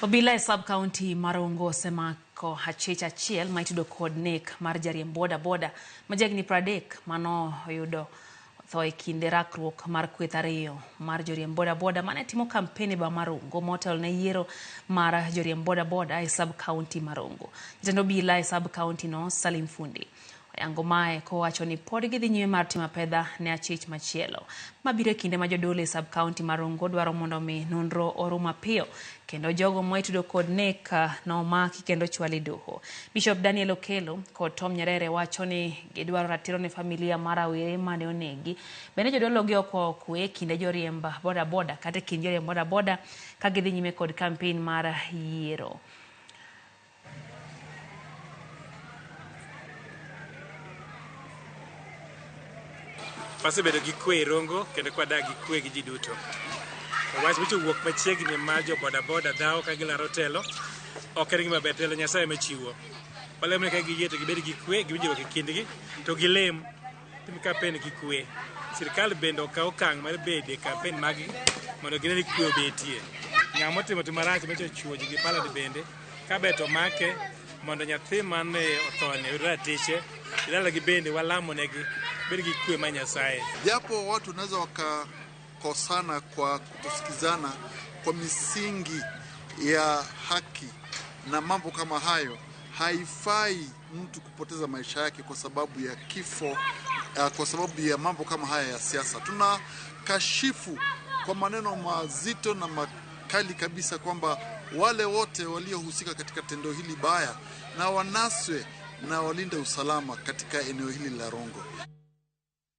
Obila e sub county ma Rongo osemako achich achiel ma itudo kod nek mar jariemb boda boda ma jahigni 30 mano oyudo tho e kinde rakruok mar kweth ariyo mar joriemb boda boda mane timo kampen e boma ma Rongo motelo ne yiero mar joriemb boda boda e sub county ma Rongo. Jatend obila e sub county no Salim Fundi oyango mae kowacho ni pod gidhi nyime mar timo apedha ne achich machielo mabiro e kinde ma jodolo e sub county ma Rongo dwaro mondo mi nonro orum mapiyo kendo jogo ma itudo kod nek nomaki kendo chwal e doho. Bishop Daniel Okello kod Tom Nyerere wacho ni gidwaro ratiro ne familia mar rawere mane onegi. Bende jodolo gi okwayo kwe e kinde joriemb boda boda kata e kind joriemb boda boda ka gidhi nyime kod kampen mar yiero. Wasebedo gi kwe e Rongo kendo kwadak gi kwe gi ji duto. To wach mocho wuok machiegni mar jo boda boda dhawo ka gilaro telo ok en gima ber, telo Nyasaye ema chiwo. Walemo ni ka giyie to gibed gi kwe, gi winjruok e kindgi to gilem tim kampen gi kwe. Sirkal bende okaw okang' mar bedo e kampen maggi mondo gine ni kwe obetie. Ng'ama otimo tim marach mocho chuo ji gi pala ni bende kaber to make mondo nyathi mane othoni oyud ratiche. Jodalagi bende walamo negi bed gi kwe mar Nyasaye. Japo watu wanaweza wakakosana kwa kutosikizana kwa misingi ya haki na mambo kama hayo, haifai mtu kupoteza maisha yake kwa sababu ya kifo, kwa sababu ya mambo kama haya ya siasa. Tuna kashifu kwa maneno mazito na makali kabisa kwamba wale wote waliohusika katika tendo hili baya na wanaswe na walinde usalama katika eneo hili la Rongo.